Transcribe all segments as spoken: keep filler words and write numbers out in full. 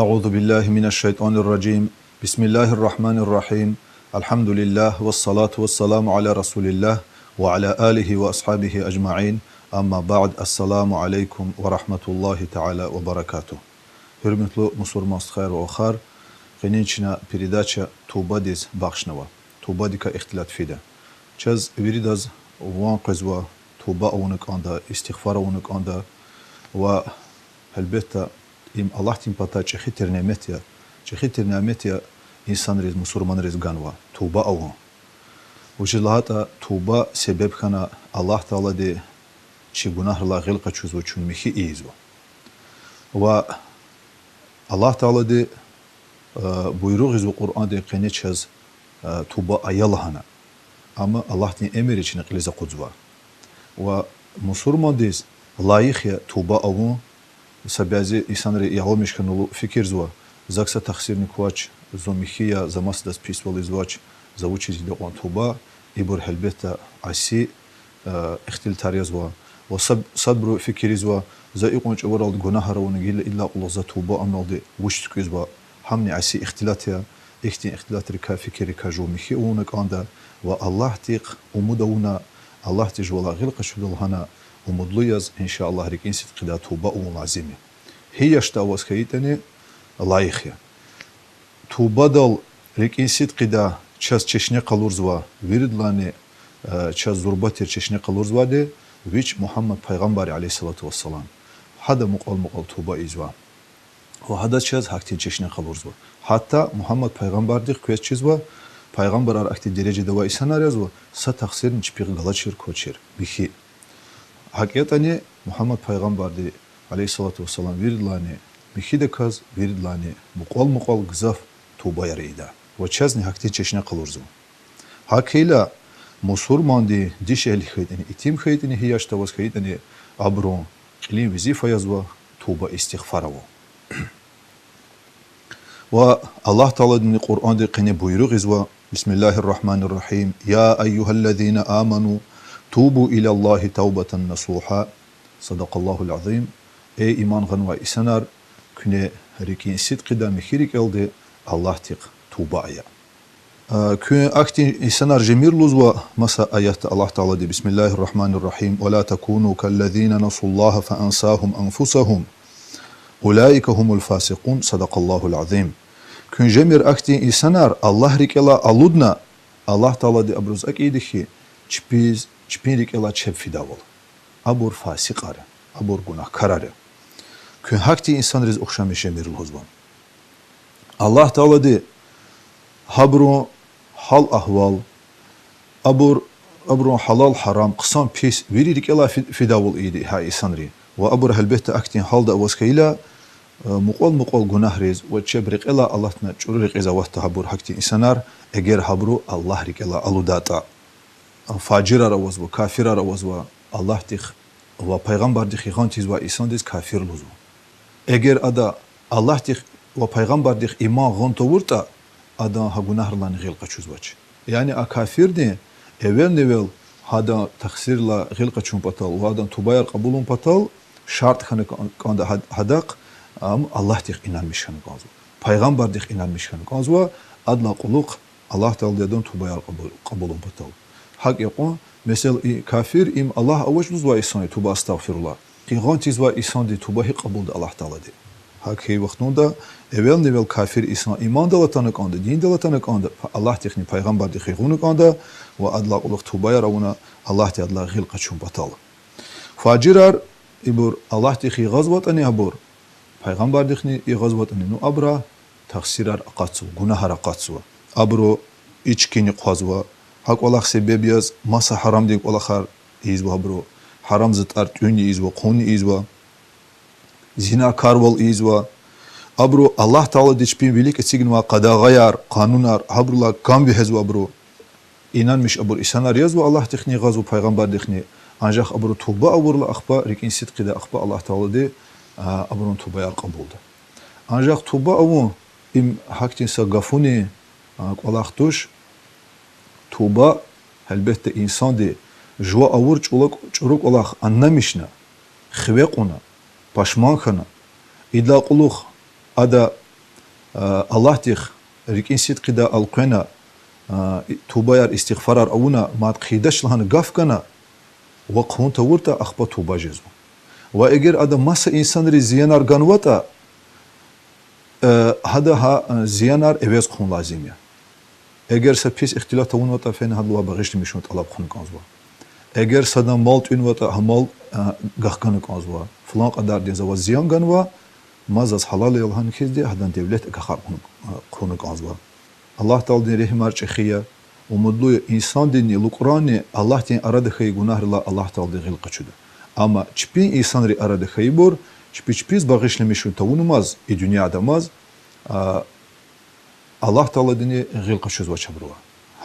أعوذ بالله من الشيطان الرجيم. بسم الله الرحمن الرحيم. الحمد لله والصلاة والسلام على رسول الله وعلى آله وأصحابه أجمعين. أما بعد. السلام عليكم ورحمة الله تعالى وبركاته. Гьуьрметлу мусурман стхаяр ва вахар, къенин чна передача Тубадиз бахшнава. Тубадикай ихтилат фида. Чаз виридаз ван къвезва, туба авуна кӀанда, истигъфар авуна кӀанда ва, гьелбетда, им Аллагьдин патай чӀехи тир нямет я, чӀехи тир нямет я инсанриз, мусурманриз ганва, туба авун. Вучиз лагьайтӀа туба себеб хьана Аллагь Таалади чи гунагьрилай гъил къачузва, чун михьи ийизва. Ва Аллагь Таалади, э, буйругъ ийизва Къуръандин къене чаз, э, туба ая лагьана. Амма Аллагьдин эмир я чна кьилиз акъудзавай. Ва мусурмандиз лайих я туба авун. Са бязи инсанри ягъалмиш хьанвайвал фикирзава: зак са тахсирни квач, зун михьи я, за масадаз писвал ийизвач, за вучиз ийида кьван туба? Ибур гьелбетда аси, э, ихтилатар язва. Ва саб-, садбуру фикирзава: за икьван чӀаваралди гунагьар авуна, гила идалай кьулухъ за туба авуналди вуч туькӀуьзва? Гьамни аси ихтилат я. Ихьтин ихтилатрикай, фикиррикай жув михьи авуна кӀанда ва Аллагьдихъ умуд авуна, Аллагьди жувалай гъил къачуда лагьана, умудлу яз, إن شاء الله, рикӀин сидкьидай туба авун лазим я. Гьи яшда аваз хьайитӀани лайих я. Тубадал рикӀин сидкьидай чаз чешне къалурзава, виридалайни, э, чаз зурба тир чешне къалурзавайди вич Мугьаммад пайгъамбар я, عليه الصلاة والسلام. Гьада мукьвал-мукьвал туба ийизва. Ва гьадаз чаз гьахьтин чешне къалурзава. Гьатта Мугьаммад пайгъамбардихъ квез чизва, пайгъамбарар ахьтин дережада авай инсанар язва, са тахсирни чпихъ галачир, квачир, михьи. ГьакӀ ятӀани Мугьаммад пайгъамбарди, عليه الصلاة والسلام, виридалайни михьидаказ, виридалайни мукьвал-мукьвал гзаф тубаяр ийида. Ва чазни гьахьтин чешне къалурзава. ГьакӀ хьайила, мусурманди дишегьли хьайитӀани, итим хьайитӀани, гьи яшда аваз хьайитӀани, абурун кьилин везифа язва туба, истигъфар авун. Ва Аллагь Тааладини Къуръандин къене буйругъ ийизва: بسم الله الرحمن الرحيم. يا أيها الذين آمنوا توبوا إلى الله توبة نصوحا. صدق الله العظيم. Эй иман гъанвай инсанар, куьне рикӀин сидкьидай михьи рикӀелди Аллагьдихъ туба ая. А, куьн ахьтин инсанар жемир лугьузва маса аятда Аллагь Таалади: بسم الله الرحمن الرحيم. ولا تكونوا كالذين نسوا الله فأنساهم أنفسهم أولئك هم الفاسقون. صدق الله العظيم. Куьн жемир ахьтин инсанар, Аллагь рикӀелай алудна, Аллагь Таалади абуруз акӀ ийида хьи, чпиз, чпин рикӀелай чеб фидайвал. Абур фасикьар я, абур гунагькарар я. Куьн гьахьтин инсанриз ухшамиш жемир лугьузва. Аллагь Таалади гьабурун гьал-агьвал, абур, абурун гьалал-гьарам, хъсан-пис вири рикӀелай фи-, фидайвал ийида гьа инсанри. Ва абур гьелбетда ахьтин гьалда аваз хьайила, э, мукьвал-мукьвал гунагьриз ва чеб рекьелай алатна чӀуру рекьиз аватда гьабур, гьахьтин инсанар, эгер гьабуру Аллагь рикӀелай алудатӀа. Фажирар авазва, кафирар авазва, Аллагьдихъ ва пайгъамбардихъ йигъан тийизвай инсандиз кафир лугьузва. Эгер ада Аллагьдихъ ва пайгъамбардихъ иман гъун тавуртӀа, адан гьа гунагьрилайни гъил къачузвач. Яни а кафирди эвелни-эвел гьадан тахсиррилай гъил къачун патал ва адан тубаяр кьабулун патал шартӀ хьана кӀан-, кӀанда гьад-, гьадахъ, ам Аллагьдихъ инанмиш хьана кӀанзава, пайгъамбардихъ инанмиш хьана кӀанзава, адалай кьулухъ Аллагь Таалади адан тубаяр кьабул-, кьабулун патал. ГьакӀ я кьван, месела, и кафир, им Аллагь авач лугьузвай инсан я, туба, астагъфируллагь, йигъан тийизвай инсандин туба гьикӀ кьабулда Аллагь Таалади? ГьакӀ хьайи вахтунда эвелни-эвел кафир инсан имандал атана кӀанда, диндал атана кӀанда, Аллагьдихъни пайгъамбардихъ йигъуна кӀанда ва адалай кьулухъ тубаяр авуна, Аллагьди адалай гъил къачун патал. Фажирар, ибур Аллагьдихъ йигъазватӀани абур, пайгъамбардихъни йигъазватӀани, ну, абурай тахсирар акъатзава, гунагьар акъатзава. Абуру ичкини хъвазва, гьа кӀвалах себеб яз маса гьарамдин кӀвалахар ийизва абуру, гьарам затӀар тӀуьнни ийизва, хъунни ийизва, зинакарвал ийизва. Абуру Аллагь Таалади чпин вилик эцигнавай къадагъаяр, къанунар, гьабурулай кам вегьезва абуру. Инанмиш абур инсанар язва, Аллагьдихъни йигъазва, пайгъамбардихъни, анжах абуру туба авурла, ахпа рикӀин сидкьида, ахпа Аллагь Таалади, а, абурун тубаяр кьабулда. Анжах туба авун, им гьахьтин са гафунин, а, кӀвалах туш. Туба, гьелбетда, инсанди жува авур чӀула-, чӀуру кӀвалах аннамишна, хиве кьуна, пашман хьана, идалай кьулухъ ада Аллагьдихъ рикӀин сидкьидай элкъвена, тубаяр, истигъфарар авуна, мад хъийидач лагьана гаф гана, ва хъун тавуртӀа, ахпа туба жезва. Ва эгер ада маса инсанриз зиянар ганватӀа, гьада гьа зиянар эвез хъун лазим я. Эгер са пис ихтилат авунватӀа, фена гьадалай багъишламишун тӀалаб хъувуна кӀанзава. Эгер садан мал тӀуьнватӀа, гьа мал гахгана кӀанзава. Флан кьадардин за ваз зиян ганва, ма заз гьалал я лагьана хьизди, гьадан девлет агакьарна хъувуна кӀанзава. Аллагь Тааладин регьимар чӀехи я, умудлу я, инсандинни лукӀранни Аллагьдин арада хьайи гунагьрилай Аллагь Таалади гъил къачуда. Амма чпин инсанрин арада хьайибур чпи чпиз багъишламишун тавунмаз, и дуьньядамаз, Аллагь Тааладини гъил къачузвач абурувай.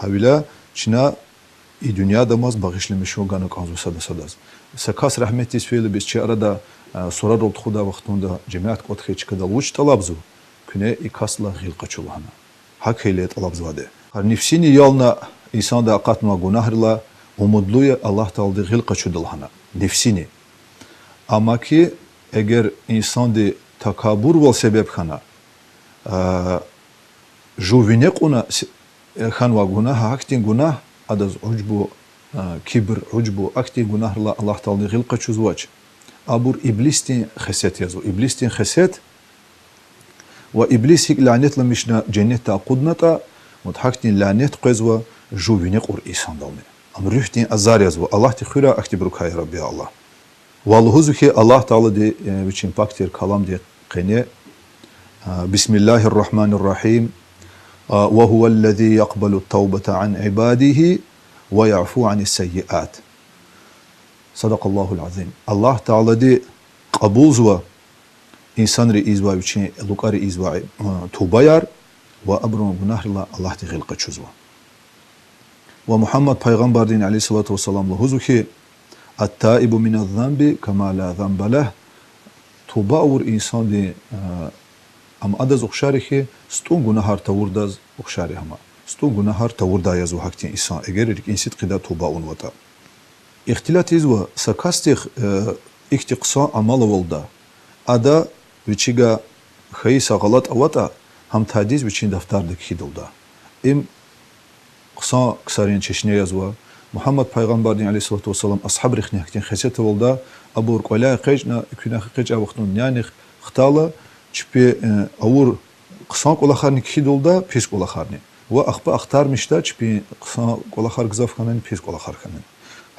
Гьавиляй чна и дуьньядамаз багъишламишун гана кӀанзава сада садаз. Са кас рагьметдиз фейила, бес чи арада сурарал тухудай вахтунда, жемят кӀватӀ хьайи чкадал вуч тӀалабзава, куьне и касдилай гъил къачу лагьана. ГьакӀ хьайила тӀалабзавайди. Гьар нефсини ялна инсанди акъатнавай гунагьрилай умудлу я Аллагь Таалади гъил къачуда лагьана. Нефсини. Амма хьи, эгер инсанди такабурвал себеб хьана, жув вине кьуна хьанвай гунагь, гьахьтин гунагь, адаз ужбу, кибр, ужбу, ахьтин гунагьрилай Аллагь Таалади гъил къачузвач. Абур иблисдин хесет язва. Иблисдин хесет, ва иблис гьикӀ лянетламишна женнетдай акъуднатӀа, вот гьахьтин лянет къвезва жув вине кьур инсандални. Ам руьгьдин азар язва. Аллагьди хуьрай ахьтинбурукай, я Рабби, я Аллагь. Ва лугьузва хьи, Аллагь Таалади Вичин пак тир каламдин къене, بسم الله الرحمن الرحيم، وهو الذي يقبل التوبة عن عباده ويعفو عن السيئات. صدق الله العظيم. Аллагь Таалади кьабулзава инсанри ийизвай, вичин лукӀари ийизвай тубаяр, ва абурун гунагьрилай Аллагьди гъил къачузва. Ва Мугьаммад пайгъамбардини, عليه الصلاة والسلام, лугьузва хьи, التائب من الذنب كمن لا ذنب له. Туба авур инсанди, ам адаз ухшар я хьи, стӀун гунагьар тавурдаз ухшар я гьам. СтӀун гунагьар тавурдай язва гьахьтин инсан, эгер рикӀин сидкьидай туба авунватӀа. Ихтилат ийизва са касдихъ ихьтин хъсан амал авалда, ада вичивай хьайи са гъалатӀ аватӀа, гьам тадиз вичин дафтарда кхьидалда. Им хъсан ксарин чешне язва. Мугьаммад пайгъамбардин, عليه الصلاة والسلام, асгьабрихъни гьахьтин хесет авалда, абур кӀваляй экъечӀна, куьнахъ экъечӀай вахтунда нянихъ хтайла, чпи авур хъсан кӀвалахарни кхьидалда, пис кӀвалахарни. Ва ахпа ахтармишда чпин хъсан кӀвалахар гзаф хьанани, пис кӀвалахар хьанани.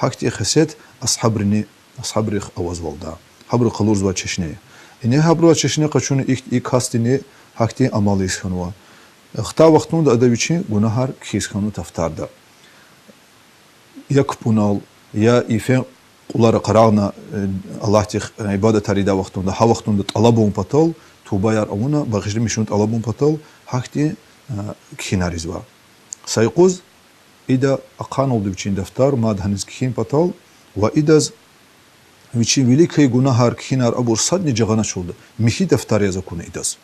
Гьахьтин хесет асгьабрини, асгьабрихъ авазвалда. Гьабуру къалурзавай чешне я. Ингье гьабурувай чешне къачуна ихьтин и касдини гьахьтин амал ийиз хьанва. Хтай вахтунда ада вичин гунагьар кхьиз хьанва дафтарда. Я кпӀунал, я йифен кьулара къарагъна, Аллагьдихъ ибадатар ийидай вахтунда, гьа вахтунда тӀалабун патал, тубаяр авуна, багъишламишун тӀалабун патал, гьахьтин кхьинар ийизва. Са юкъуз ида ахъайналда вичин дафтар, мад гьаниз кхьин патал, ва идаз вичин вилик хьайи гунагьар, кхьинар абур садни жагъаначалда михьи дафтар яз акуна идаз.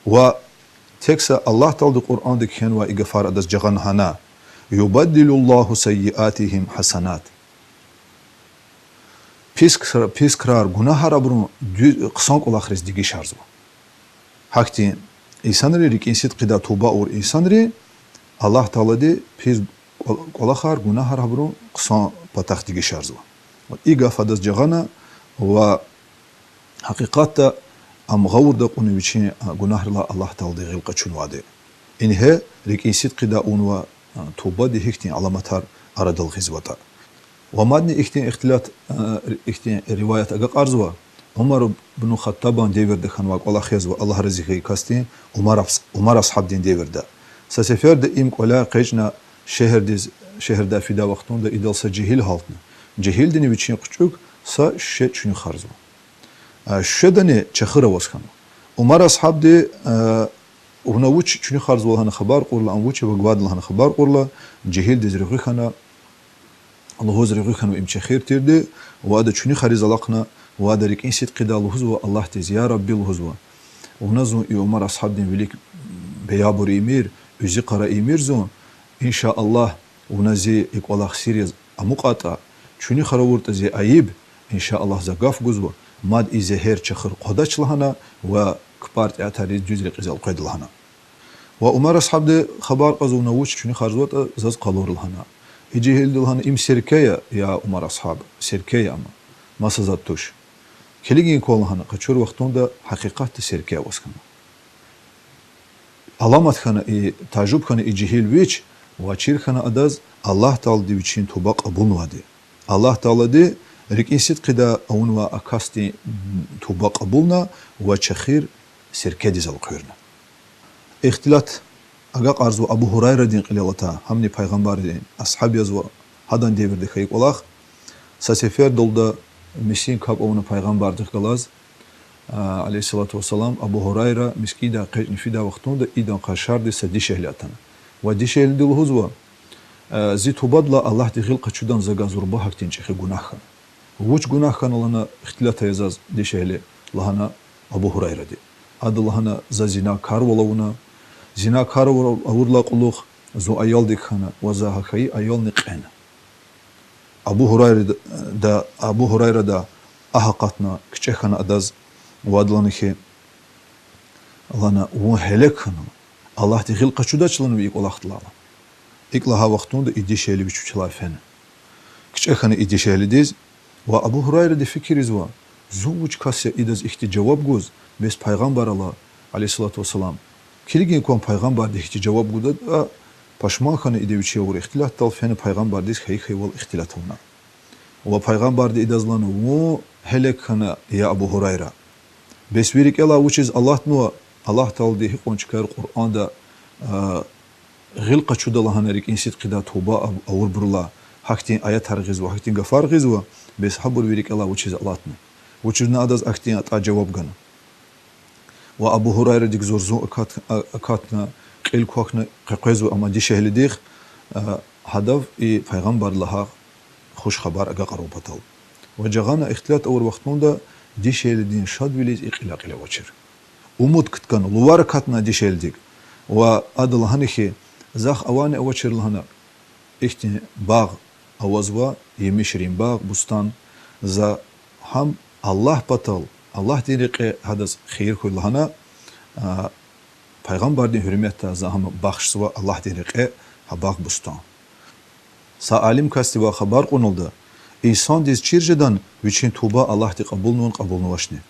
Ва тек са Аллагь Таалади Къуръанда кхьенвай и гафар адаз жагъана гьана: يبدل الله سيئاتهم حسنات. Пис кра-, пис крар, гунагьар абурун дуь-, хъсан кӀвалахриз дегишарзава. Гьахьтин инсанри, рикӀин сидкьидай туба авур инсанри, Аллагь Таалади пис кӀва-, кӀвалахар, гунагьар абурун хъсан патахъ дегишарзава. И гаф адаз жагъана ва гьакъикъатда ам гъавурда акьуна вичин гунагьрилай Аллагь Таалади гъил къачунвайди. Ингье рикӀин сидкьидай авунвай тубадин гьихьтин аламатар арадал гъизватӀа. Ва мадни ихьтин ихтилат, ихьтин риваят агакьарзава, Умар ибну Хаттабан девирда хьанвай кӀвалах язва, Аллагь рази хьайи касдин, Умар ас-, Умар асгьабдин девирда. Са сеферда им кӀваляй экъечӀна шегьердиз, шегьердай фидай вахтунда идал са жегьил гьалтна. Жегьилдини вичин хъуьчӀуьк са шуьше чуьнуьхарзава. Шуьшедани чехир аваз хьана. Умар асгьабди вуна вуч чуьнуьхарзава лагьана хабар кьурла, ам вуч авайди лагьана хабар кьурла, жегьилдиз регъуь хьана, лугьуз регъуь хьанва им чехир тирди, ва ада чуьнуьхариз алахъна, ва ада рикӀин сидкьидай лугьузва Аллагьдиз: я Рабби, лугьузва, вуна зун и Умар асгьабдин вилик беябур ийимир, уьзуькъара ийимир зун, иншааллагь, вуна зи и кӀвалах сир яз амукьайтӀа, чуьнуьхар авуртӀа зи айиб, иншааллагь, за гаф гузва, мад и зегьер, чехир хъвадач лагьана ва кпӀар тӀеатариз дуьз рекьиз элкъведа лагьана. Ва Умар асгьабди хабар кьазва: вуна вуч чуьнуьхарзаватӀа заз къалура лагьана. И жегьилди лагьана: им серке я, я Умар асгьаб, серке я ам, маса затӀ туш. Килигин кван лагьана, къачур вахтунда гьакъикъатда серке аваз хьана. Аламат хьана и, тажуб хьана и жегьил вич, ва чир хьана адаз Аллагь Таалади вичин туба кьабулнавайди. Аллагь Таалади рикӀин сидкьидай авунвай а касдин туба кьабулна ва чехир серкедиз элкъуьрна. Ихтилат агакьарзава Абу Гьурайрадин кьилел атай, гьамни Пайгъамбардин асгьаб язва, гьадан девирда хьайи кӀвалах. Са сеферда лугьуда, мискӀин капӀ авуна Пайгъамбардихъ галаз, عليه الصلاة والسلام, Абу Гьурайра мискӀиндай экъечӀна фидай вахтунда идан къашардиз са дишегьли атана. Ва дишегьлиди лугьузва: зи тубадилай Аллагьди гъил къачудани за гвай зурба гьахьтин чӀехи гунагь хьана. Вуч гунагь хьана лагьана ихтилат ая заз дишегьли, лагьана Абу Гьурайради. Ада лагьана: за зинакарвал авуна, зинакарвал авурдалай кьулухъ зун аялдик хьана ва за гьа хьайи аялни кьена. Абу Гьурайрада, Абу Гьурайрада агь акъатна, кичӀе хьана адаз, ва ада лагьана хьи, лагьана, вун гьелек хьанва, Аллагьди гъил къачудач лагьана ви и кӀвалахдилай. ИкӀ лагьай вахтунда и дишегьли вич вичелай фена. КичӀе хьана и дишегьлидиз, ва Абу Гьурайради фикирзава: зун вуч кас я идаз ихьтин жаваб гуз, бес Пайгъамбар ала, عليه الصلاة والسلام. Килигин кван Пайгъамбарди гьихьтин жаваб гудатӀа, пашман хьана ида вичи авур ихтилатдал, фена Пайгъамбардиз хьайи-хьайивал ихтилат авуна. Ва Пайгъамбарди идаз лагьана: вун гьелек хьана, я Абу Гьурайра. Бес ви рикӀелай вучиз алатнава Аллагь Таалади гьикьван чкайра Къуръанда гъил къачуда лагьана рикӀин сидкьидай туба авурбурулай, гьахьтин аятар гъизва, гьахьтин гафар гъизва, бес гьабур ви рикӀелай вучиз алатна? Вучиз вуна адаз ахьтин атӀай жаваб гана? Ва Абу Гьурайрадик зурзун акат-, акатна, кьил квахьна къекъвезва ам дишегьлидихъ, гьадав и Пайгъамбарди лагьай хуш хабар агакьарун патал. Ва жагъана ихтилат авур вахтунда дишегьлидин шадвилиз и кьиляй-кьиле авачир. Умуд кткана, лувар акатна дишегьлидик. Ва ада лагьана хьи, захъ авайни авачир лагьана, ихьтин багъ авазва, емишрин багъ, бустан, за гьам Аллагь патал, Аллагьдин рекье гьадаз хийир хьуй лагьана, Пайгъамбардин гьуьрметдай за гьам бахшзава Аллагьдин рекье, гьа багъ-бустан. Са алим касдивай хабар кьуналда, инсандиз чир жедани вичин туба Аллагьди кьабулнавани кьабулнавачни?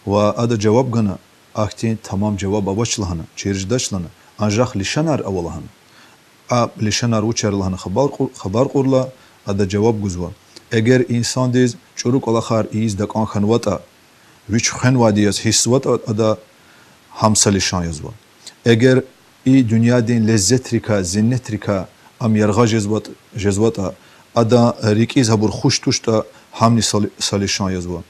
Ва ада жаваб гана, ахьтин тамам жаваб авач лагьана, чир жедач лагьана, анжах лишанар ава лагьана. А лишанар вучар лагьана хабар кьу-, хабар кьурла, ада жаваб гузва: эгер инсандиз чӀуру кӀвалахар ийиз такӀан хьанватӀа, вич хвенвайди яз гьиссзаватӀа ада, гьам са лишан язва. Эгер и дуьньядин леззетрикай, зиннетрикай ам яргъа жезватӀ-, жезватӀа, адан рикӀиз гьабур хуш туштӀа, гьамни са ли-, са лишан язва.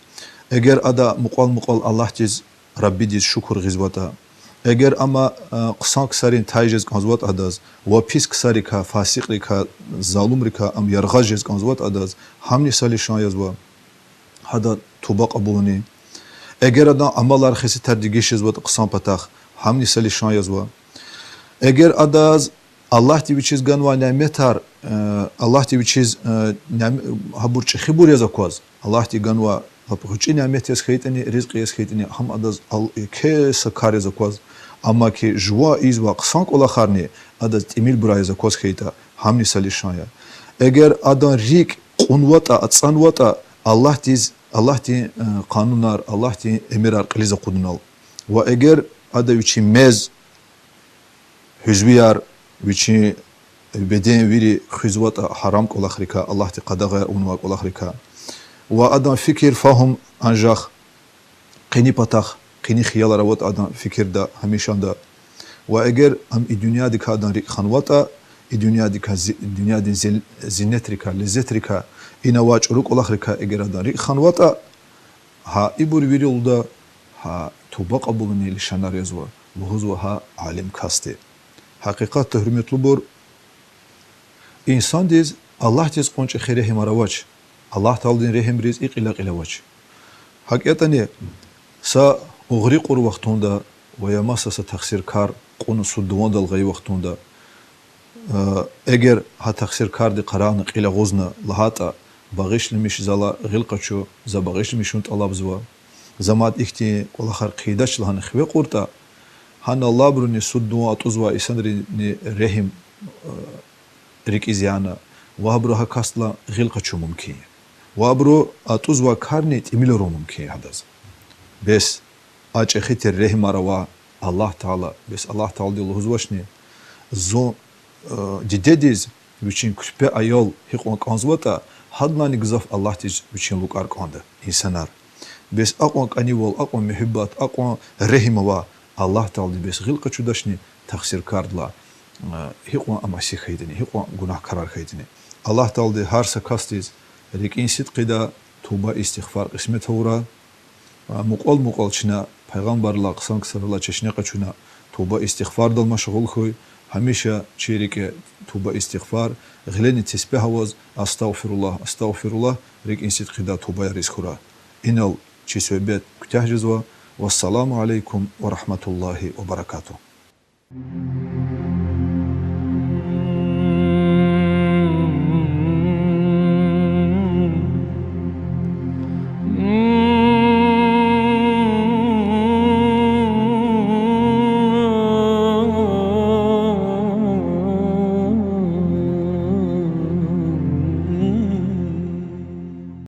Эгер ада мукьвал-мукьвал Аллагьдиз, Раббидиз шукур гъизватӀа, эгер ам хъсан ксарин тай жез кӀанзаватӀа адаз ва пис ксарикай, фасикьрикай, залумрикай ам яргъаз жез кӀанзаватӀа адаз, гьамни са лишан язва, гьадан туба кьабулунин. Эгер адан амалар, хесетар дегиш жезватӀа хъсан патахъ, гьамни са лишан язва. Эгер адаз Аллагьди вичиз ганвай няметар, Аллагьди вичиз ням-, гьабур чӀехибур яз акваз, Аллагьди ганвай гъвечӀи нямет яз хьайитӀани, ризкьи яз хьайитӀани, гьам адаз ал-, еке са кар яз акваз, амма хьи жуван ийизвай хъсан кӀвалахарни адаз тӀимилбурай яз акваз хьайитӀа, гьамни са лишан я. Эгер адан рикӀ кьунватӀа, ацӀанватӀа Аллагьдиз, Аллагьдин къанунар, Аллагьдин эмирар кьилиз акъудунал, ва эгер ада вичин мез, гьуьзвияр, вичин беден вири хуьзватӀа гьарам кӀвалахрикай, Аллагьди къадагъаяр авунвай кӀвалахрикай, ва адан фикир, фагьум анжах къени патахъ, къени хиялар аватӀа адан фикирда гьамишанда, ва эгер ам и дуьньядикай адан рикӀ ханватӀа, и дуьньядикай зи-, дуьньядин зил-, зиннетрикай, леззетрикай, ина авай чӀуру кӀвалахрикай эгер адан рикӀ ханватӀа, гьа ибур вири лугьуда, гьа туба кьабулунин лишанар язва, лугьузва гьа алим касди. Гьакъикъатда, гьуьрметлубур, инсандиз Аллагьдиз кьун чӀехи регьимар авач, Аллагь Тааладин регьимриз и кьиляй-кьиле авач. ГьакӀ ятӀани, са угъри кьур вахтунда ва я маса са тахсиркар кьуна суд-дувандал гъайи вахтунда, эгер гьа тахсиркарди къарагъна кьил агъузна лагьайтӀа, багъишламиш, залай гъил къачу, за багъишламишун тӀалабзава. Замат ихьтин кӀвалахар хъийидач лагьана хиве кьуртӀа, гьанал абуруни суд-дуван атӀузвай инсанрини регьим, э, рикӀиз яна, ва абуру гьа касдилай гъил къачун мумкин я. Ва абуру атӀузвай карни тӀимил авун мумкин я гьадаз. Бес а чӀехи тир регьимар авай Аллагь Таала, бес Аллагь Таалади лугьузвачни, зун, э, дидедиз вичин куьрпе аял гьикьван кӀанзаватӀа, гьадалайни гзаф Аллагьдиз вичин лукӀар кӀанда инсанар. Бес акьван кӀанивал, акьван муьгьуьббат, акьван регьим авай Аллагь Таалади бес гъил къачудачни тахсиркардилай, э, гьикьван амаси хьайитӀани, гьикьван гунагькарар хьайитӀани. Аллагь Таалади гьар са касдиз рикӀин сидкьидай туба-истигъфар кьисмет авурай. Мукьвал-мукьвал чна пайгъамбаррилай, хъсан ксарилай чешне къачуна, туба-истигъфардал машгъул хьуй, гьамиша чи рикӀе туба-истигъфар, гъилени тесбигь аваз, أستغفر الله، أستغفر الله, рикӀин сидкьидай тубаяр ийиз хьурай. Инал чи суьгьбет куьтягь жезва. والسلام عليكم ورحمة الله وبركاته.